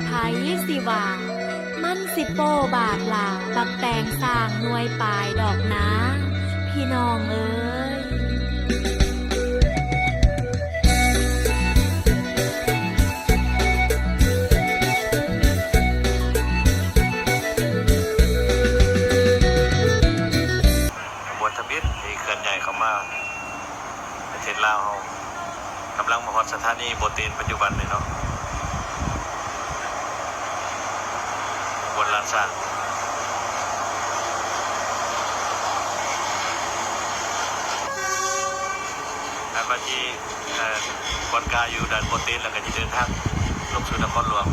ໃຜຊິວ່າ ມັນຊິໂປ້ບາກຫຼ້າ ບັກແຕງສ້າງໜ່ວຍປາຍດອກນາ ພີ່ນ້ອງເອີຍ. ຂະບວນທຳອິດທີ່ເຄື່ອນຍ້າຍເຂົ້າມາປະເທດລາວເຮົາ ກຳລັງມາຮອດສະຖານີໂບເຕນປັດຈຸບັນນີ້ເນາະ ຂະບວນລ້ານຊ້າງ ຄາດວ່າຊິ ເອີ ກວດກາຢູ່ດ່ານໂບເຕນ ແລ້ວກໍຈະເດີນທາງລົງສູ່ນະຄອນຫຼວງ.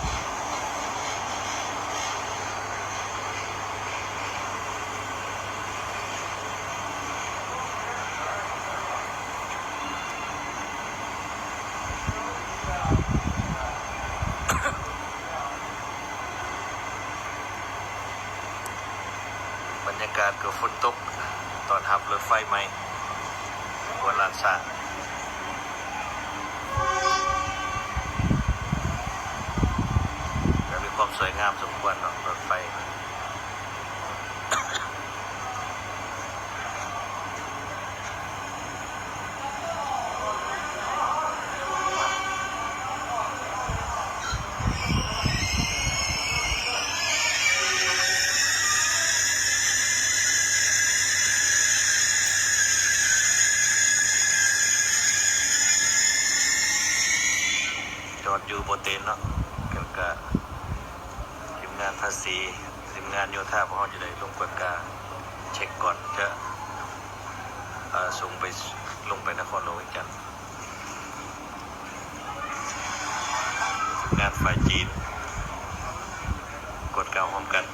ບັນຍາກາດກໍຝົນຕົກ ຕ້ອນຮັບລົດໄຟໃໝ່ ຂະບວນລ້ານຊ້າງ ກໍມີຄວາມສວຍງາມສົມຄວນເນາະ ລົດໄຟ. ຈອດຢູ່ບໍ່ເຕັນເນາະ ແລ້ວກະທີມງານພາສີ ທີມງານໂຍທາພວກເຮົາຈະໄດ້ລົງກວດກາເຊັກກ່ອນຈະ ເອີ ສົ່ງໄປ ລົງໄປນະຄອນຫຼວງວຽງຈັນ. ທີມງານຝ່າຍຈີນ ກວດກາຮ່ວມກັນ.